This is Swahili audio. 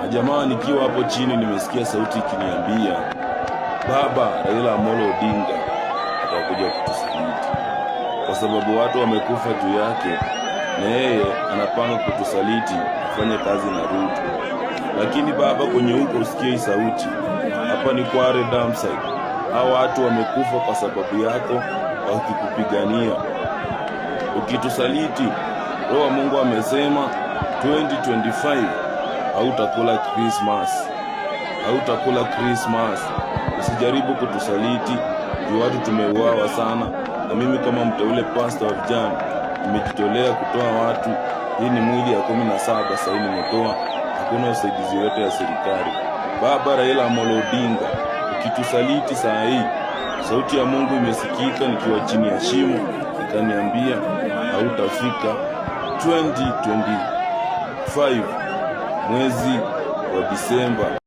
Na jamaa, nikiwa hapo chini nimesikia sauti ikiniambia Baba Raila Amolo Odinga atakuja kutusaliti kwa sababu watu wamekufa juu yake, na yeye anapanga kutusaliti afanye kazi na Ruto. Lakini baba, kwenye huko usikie hii sauti. Hapa ni Kware Dumpsite. Hao watu wamekufa kwa sababu yako, wakikupigania. Ukitusaliti, Roho wa Mungu amesema 2025 hautakula Christmas, hautakula Christmas. Usijaribu kutusaliti juu watu tumeuawa sana, na mimi kama mteule pastor wa vijana nimejitolea kutoa watu. Hii ni mwili ya 17 sasa nimetoa, hakuna usaidizi yoyote ya serikali. Baba Raila Amolo Odinga, ukitusaliti saa hii, sauti ya Mungu imesikika nikiwa chini ya shimo, ikaniambia hautafika 2025 mwezi wa Disemba.